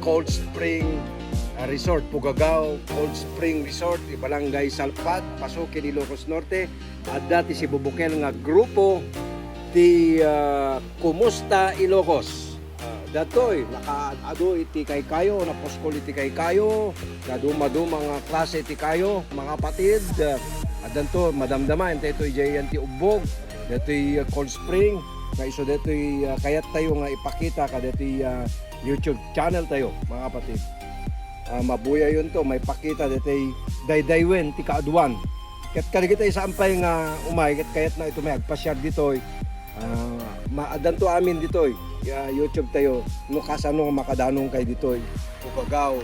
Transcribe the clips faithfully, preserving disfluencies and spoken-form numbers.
Cold Spring, ah, Resort, Pugagao Cold Spring Resort, ti Barangay Salpat, Pasukin, Ilocos Norte. Adda ti sibubukel nga grupo ti, ah, Kumusta Ilocos? Ah, datoy, nakaad-adu iti kaykayo, napuskol iti kaykayo, nadumaduma nga klase iti kayo, mga kapatid. Ah, addanto, madamdama, entay to idiay yan ti ubbog, datoy, ah, Cold Spring, nga isu datoy, ah, kayattayo nga ipakita kadatoy, ah, YouTube channel tayo, mga kapatid. Ah, mabuyayonto, maipakita datoy daydaywen ti kaaduan. Ket kadagitoy saan pay nga umay, ket kayatna ito may agpasiar ditoy. Ah, ma-, addanto amin ditoy, ya, YouTube tayo, no kasano nga makadanongkay ditoy, Pugagao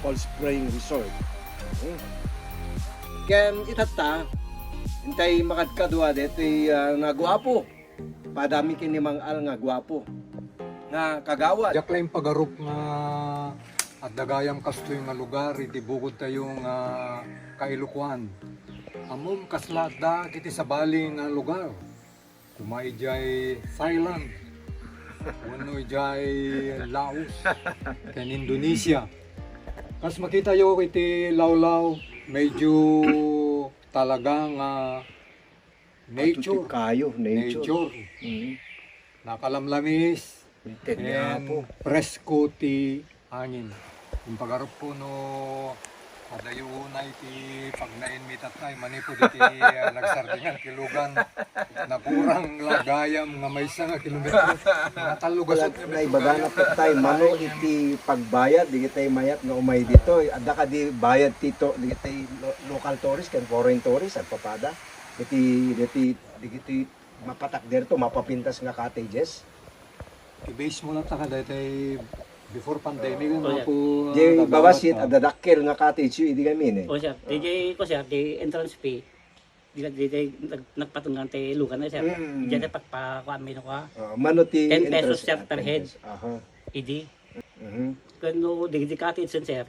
Cold Spring Resort. Hmm. Ken itatta, intay makadkadua detoy, ah, nga guapo. Padami ken ni Mang Al nga guapo. Nga kagawad. Diak la impagarup nga adda gayam kastoy nga lugar iti bukod tayo nga kailukuan. Ammom kasla adda iti sabali nga lugar. Kuma idiay Thailand, wenno idiay Laos, ken Indonesia. Kas makitayo iti lawlaw, medyo talaga nga nature. Kayo, nature. Nature. Mm. Nakalamlamis. Inted ni Apo. Presko ti angin. Impagarupko no adayo unay ti pagnainmitatay manipud iti, ah, nagsardingan ti lugan. Nakurang la gayam nga maysa nga kilometro. Natallugasot nga naibagana tayo, mano iti pagbayad, digitay mayat nga umay ditoy. Adda kadi bayad ti to, digitay lo-, local tourist ken foreign tourist, agpapada. Iti, iti, digiti mapatakder to, mapapintas nga cottages. I-base mo lang ta kadaytay before pandemic, ano po, di nagawat babasit, na. Adda dakkel nga cottage, yu, idi kami, eh. O, sir, di, di, ko, sir, di entrance fee. Di, di, di, nag-, nagpatunggan ti lugan, eh, sir. Mm. Di, di, pagpakuan mi, no, kwa. Ah, mano ti ten pesos, entrance, sir, ah, per head. Ten pesos. Aha. Idi. Mhm. Kano, di, di cottage, sir.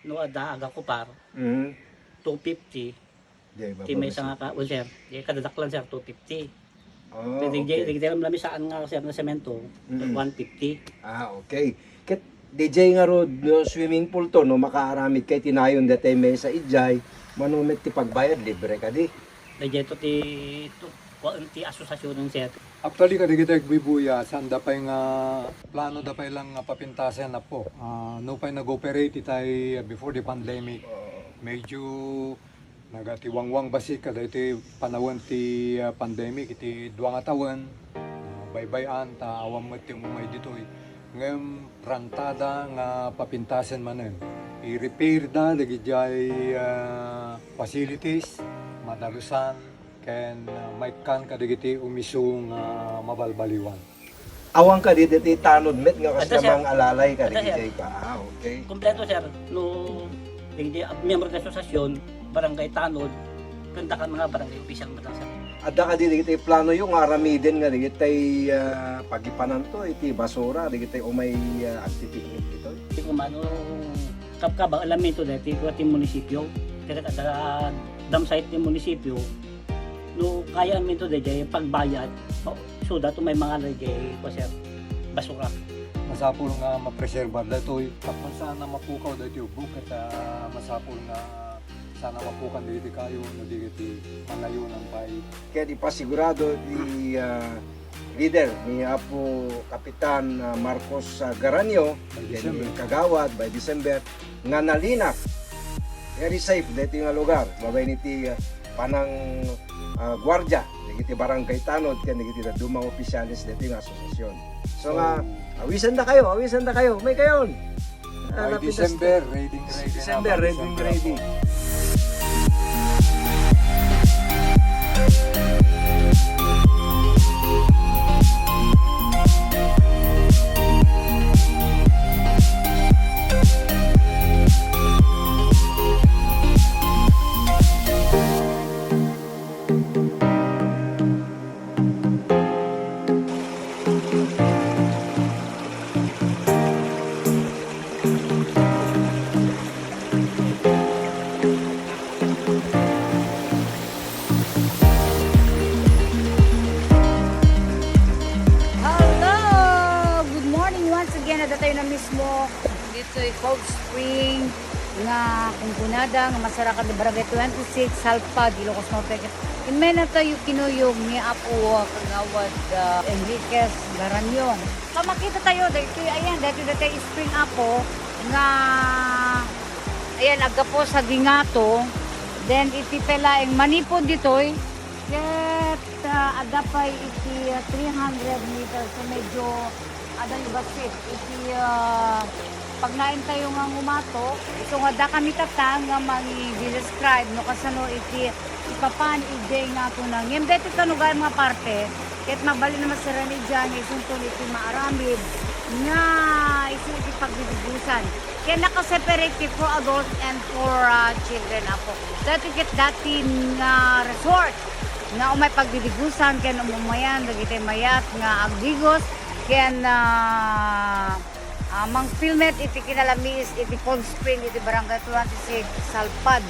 No, adda aga kupar. Mhm. Two fifty. Diay ti maysa nga ka-, well, sir. Diay kadadaklan, sir, two fifty. Ah, okay. Diay, diay, diay lamlamisaan nga, sir, nga semento, mm, one fifty. Ah, okay. Ket diay ngarud, no, swimming pool to, no, makaaramid kay tinayon daytay maysa idiay, mano met ti pagbayad, libre kadi? Diay to ti, to, kuan ti asosasyonen, sir. Actually, kadagiti agbubuya, saan da pay nga plano da pay lang nga papintasen, Apo. Ah, no pay nag-operate itay before the pandemic, oo, medyo nagatiwangwang bassit kadaytoy panawen ti, ah, pandemic iti dua nga tawen. Ah, baybay-an ta awan met ti umay ditoy. Ngem rantada nga papintasen manen. I-repair da dagidiay, ah, facilities, madalusan, ken, ah, maikkan kadagiti umisu nga mabalbaliwan. Awan kadi diti tanod met nga kas, adda, sir, namang alalay kadi, adda, sir, diay ka. Ah, okay. Kompleto, sir. No, dagiti miyembro ti asosiasyon, barangay tanod, ken dakami nga barangay opisyal met, sir. Adda kadi dagiti plano yo nga aramiden nga dagiti, ah, pagipananto iti basura, dagiti umay, ah, agpipiknik ditoy? Ti kumano, kapkaba, alam mi to dati, kua ti munisipyo. Ket adda dump site ti munisipyo, no, kaya mi to daydiay pagbayad, o, so dato may mga daydiay, kua, sir, basura. Masapul nga mapreserbar daytoy, tapno saan a mapukaw daytoy ubbog, ket, ah, masapul nga saan a mapukan dagiti kayo, no, dagiti panayonan pay. Kaya di pasigurado ti, ah, leader ni Apo Kapitan, ah, Marcos, ah, Garanio, by December, kagawad, by December, nga nalinak, very safe daytoy nga lugar, babaen iti, ah, panang, ah, guardia dagiti barangay tanod ken dagiti dadduma nga opisyales daytoy nga asosiasyon. So nga, awisandakayo, awisandakayo, may kayon. Ah, by December, ready, ready na, December, by ready, December, ready. Hello! Good morning once again. Adda tayo na mismo Ditoy Cold Spring nga kunkunada nga masarakan ti Barangay twenty-six, Salpad, Ilocos Norte. Immay natayo kinuyog ni Apo Kagawad, ah, Enriquez Garanyong. Pamakita tayo, daytoy, ayan, daytoy, daytoy spring, Apo, nga, ayan, aggapu sa dingato. Then, iti pay laeng manipud ditoy, ket, ah, adda pay iti, ah, three hundred meters. So, medyo adayo bassit iti, ah, pagnaintayo nga ngumato. So, nga adda kami tatta nga mangi-describe no kasano iti ipapan idiay nga tuna. Ngem daytoy kanugayan nga parte, ket mabalin a masarakan idiay nga isunton iti maaramid nga isu iti pagbibigosan. Ket naka-separate ti for adult and for, ah, children, Apo. Daytoy ket dati nga resort nga umay pagbibigosan ken umumayan dagiti mayat nga agbigos ken, ah, ah, mangpilmet iti kinalamiis iti Cold Spring iti Barangay twenty-six, Salpad,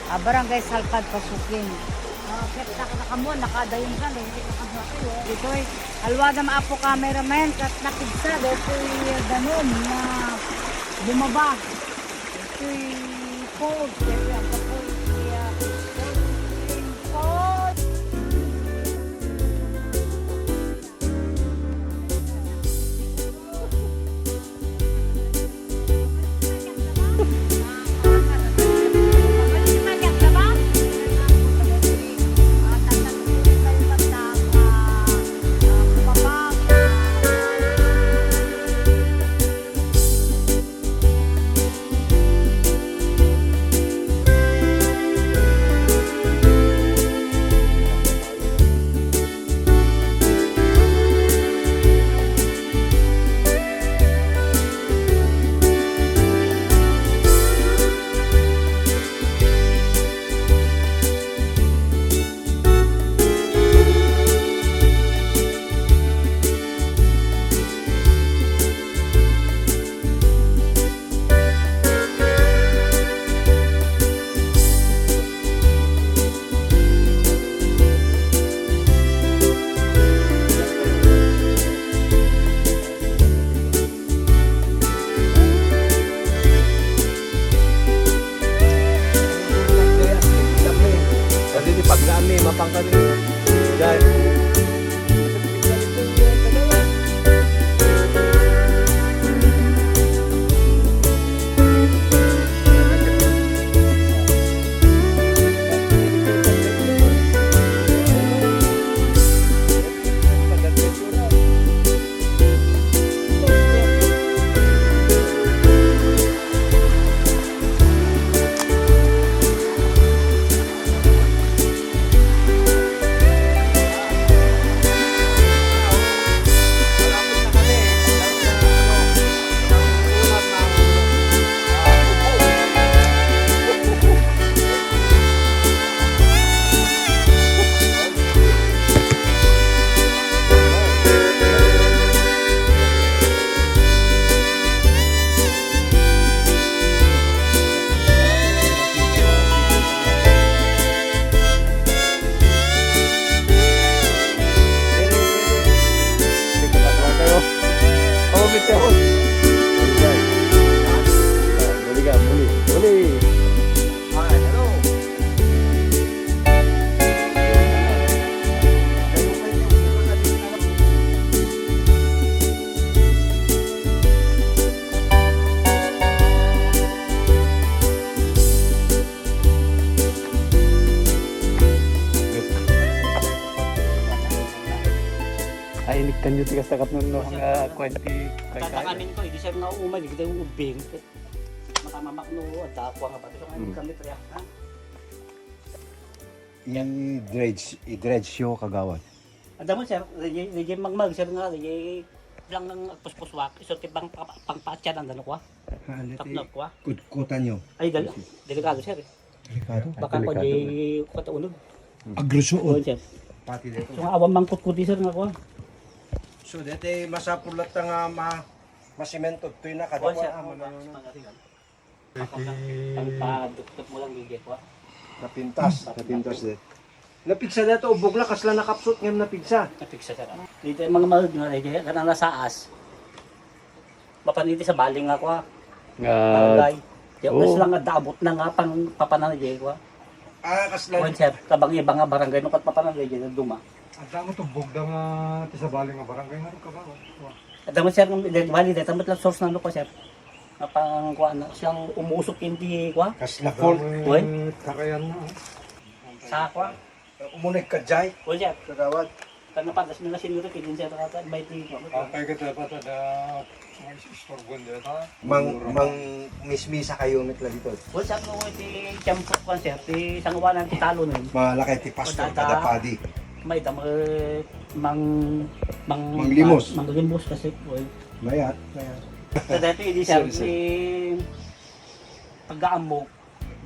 ah, Barangay Salpad, Pasukin. Ah, ket naka-, nakamuan, nakadayon ka, dahil ket nakamuan kayo. Ditoy, alwadam, Apo cameraman, ket napigsa daytoy danum nga bumaba. Daytoy falls, daytoy ang kapoy, iya, falls, falls. Kasi di paglaan ni, mapangkani. Guys. Muli ka, muli. Muli. Hi, hello. Ay, inikkan nyo ti kasta ket no, no, nga kuwan ti Tata kami ko, di siya nga umay, di kita yung ubing. Makamamakno, at dakwa nga bato. So, ngayon Mm. kami, pre, ha? I-dredge, i-dredge yo, kagawad. Ada mo, sir, rejay, rejay magmag, sir, nga, rejay lang ng agpuspuswak, iso ti pang, pang, pangpaatyan ang dano ko, ah. Ah, ano ti Tapnap ko, ah. Kutkutan nyo? Ay, dal-, delikado, sir, eh. Delikado. Baka ko Delikado. di kataunod. Agrusuot. Oo, sir. Pati dito. So, nga awan mangkutkuti, sir, nga ko, ah. So, dete masapul latta nga ma-, masimento. Toy na, Oo, kadwa, sir. ah, Oo, manano na. Pangasigan. Ako lang, Iti pangpaduktot mo lang, gigi ko, ah. Napintas, napintas din. Napigsa dito, ubog la, kasla nakapsut ngem napigsa. Napigsa, sir, ah. Dito yung mga mahal nga, eh, kaya ka na nasaas. Mapaniti sa baling ako, ah. Nga, barangay. Di, oo. Mas lang nga daabot na nga pang papananay, di, kwa? Ah, kasla. Wen, sir, kabang iba nga barangay, no, kat papananay, di, duma. Adda met ubbogda nga ti sabali nga barangay nga rin, kabang, kwa? Adda met, sir, nga, di, bali, di, tamat lang source na, no, kwa, sir? Nga pang, kwa, na, siyang umusok, hindi, kwa? Kasla. Adda met, wen? Karayan na, oh. Sa, kwa? Umuneg ka, jay? Wen, sir. Kagawad. Tan napadas mi nga senior citizen, sir, kata may ti-, okay, kita pa ta da, mga istorbo nila ta. Mang, mang mismisa kayo met la dito. Wen, sir, no, ti tiempo ko, sir, ti sanguanan ti talon, eh. Malakay ti pastor kada padi. May dam-, eh, mang, mang, manglimos. Manglimos kasi, wen. Mayat. Mayat. Sa dati, di, sir, sorry, sir. Ti pagkaammo,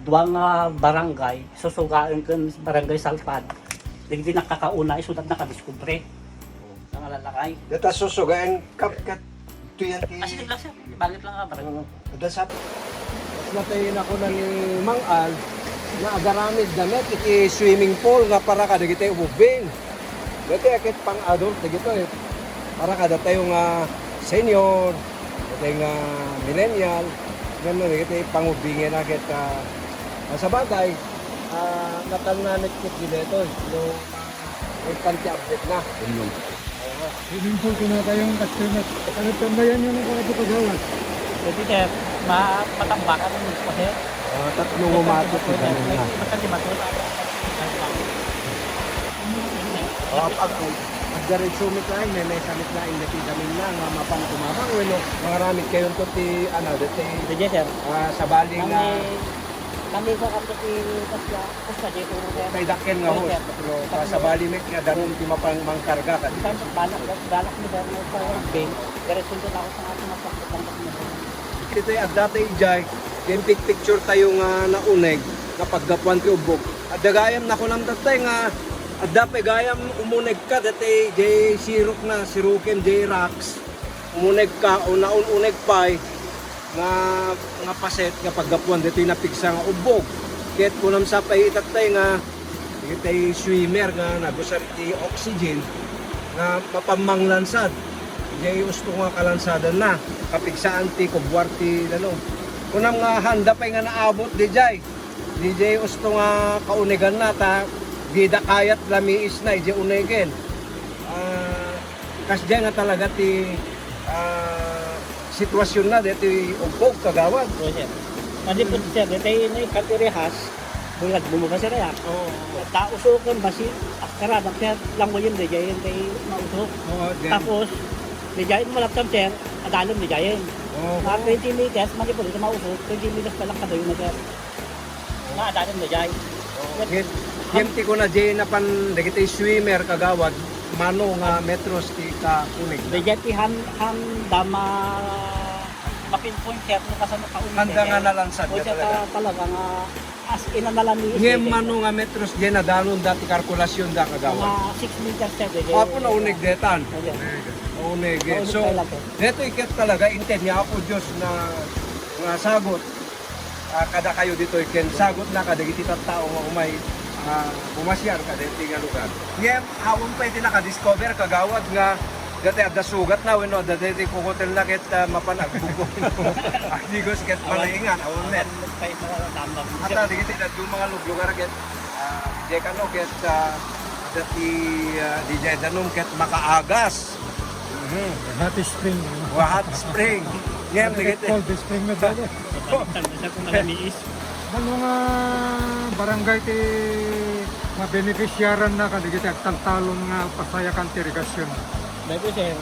dua nga barangay, susugaen ken Barangay Salpad. Dagiti nakakauna, isu datna nakadiskubre. Nga lalakay. Data susugaen, kap-, kat-, tuyan ti. Ah, sige lang, sir. Bangit lang nga, barangay. Oo. Ada sa. Mas natay na ko na ni Mang Al, na agaramid na met iti swimming pool nga para kadagiti ububing. Dati akit pang adult, dagito, eh. Para kada tayo nga senior, kada nga millennial, ngem no, dagiti pangubingen akit, ah, ah, sabagay, ah, natalnanit kit dito, no, importante update na. Ayun. Swimming pool, kinakayang customer. Ano, tambayan nyo na kung ito kagawas? Pwede, sir. Ma-, matambakan mo po, sir. Ah, tatlo nga mato ti ganun na. Basta di mato. Ah, pag, pag diretso mi kayo, may, may samit na, hindi ti gamin na, nga mapan tumabang, wenno, mangaramid kayo to ti, ano, dati, sige, sir. Ah, sabali nga. Kami, kami sa kanto ti Kasla, Kasla, di ko, sir. May dakkel nga hose, sir. Pero sabali met nga danum ti mapang-, mangkarga ka. Saan sa balak, balak mo, sir, mo sa West Bank, diretso to ako sa ating mapagpagpagpag. Iti adda tay idiay, ken picture tayo nga nauneg, nga paggapuan ti ubbog. Adda gayam nakunam datay nga, adda pay gayam umuneg ka, datay jay sirok na, sirokem jay rocks. Umuneg ka, o naun-uneg pay, nga, nga paset, nga paggapuan, ditoy napigsa nga ubbog. Ket kunam sa pay itatay nga, Dagitay swimmer nga nagusar ti oxygen nga mapammanglansad. Diay usto nga kalansadanna, kapigsaan ti kubbuar ti danum. Kunam nga handa pay nga naabot diay. Diay usto nga kauneganna ta dida kayat lamiisna idiay unegen. Ah, Kasdiay nga talaga ti, ah, sitwasyon na ditoy ubbog, kagawad. Oo, sir. Padi po, sir, ditoy na yung katirihas, bulag bumaba, sir, ya. Oo. Tausukan, basi, akaradak, sir, lang mo yun, diyan, kay mausok. Oo, then. Tapos, diyan, malaptan, sir, adalon, diyan. Oo. Mga twenty meters, mali po, dito mausok, twenty meters pa lang, kabayo na, sir. Nga, adalan na jay. Ngem, ngem ti kuna jay napan dagiti swimmer, kagawad, mano nga metros ti kauneg? Dayjay ti han-, handa ma-, ma-pinpoint, sir, no kasano kauneg. Handa nga nalansad nga talaga. Talaga nga as in, nalamiis. Ngem mano nga metros jay nadalon dati kalkulasion da, kagawad? Mga six meters, sir, dayjay. Apo, nauneg detan. Okay. Nauneg. So, deto iket talaga, inted nga, Apo Dios, na, nga sagot. Ah, kada kayo ditoy, ken sagot na kadagiti tattao nga umay, ah, bumasiar kadagiti nga lugar. Ngem, awan pay ti nakadiscover, kagawad, nga dati adda sugat na, wenno adda dati kukutel na ket, ah, mapan agbukon. Agdigos ket malaingan, awan met. Ata, dagiti dadduma nga luglugar ket, ah, diay kano ket, ah, dati, ah, diay danum ket makaagas. Mhm. Hot spring. Wa, hot spring. Ngem, dagiti cold spring na dali. Sa kung nalamiis. Ano nga barangay ti mabenepisyaran na kadagiti agtaltalon nga pasayakan ti irigasyon? Daytoy, sir,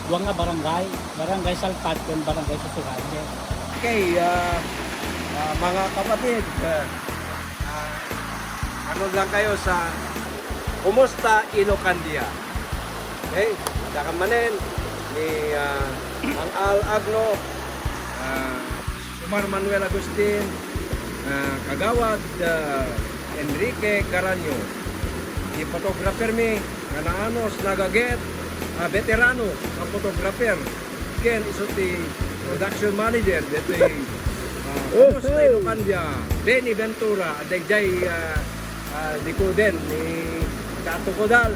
dua nga barangay, Barangay Salpad ken Barangay Susugan, sir. Okay, ah, ah, mga kapatid, ah, ah, ano lang kayo sa Kumusta Inocandia? Okay, adda kan manen ni, ah, Mang Al Agno, ah, Omar Manuel Agustin, ah, Kagawad, ah, Enrique Garanyo. Ni photographer mi nga naanus, nagaget, ah, veterano nga photographer. Ken isu ti production manager ditoy, ah, Kumusta Inocandia, Benny Ventura, dayjay, ah, ah, likuden ni Tato Codal,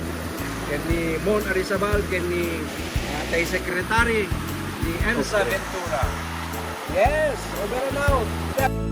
ken ni Mon Arizabal, ken ni, ah, tay secretary ni Elsa Ventura. Yes, over and out.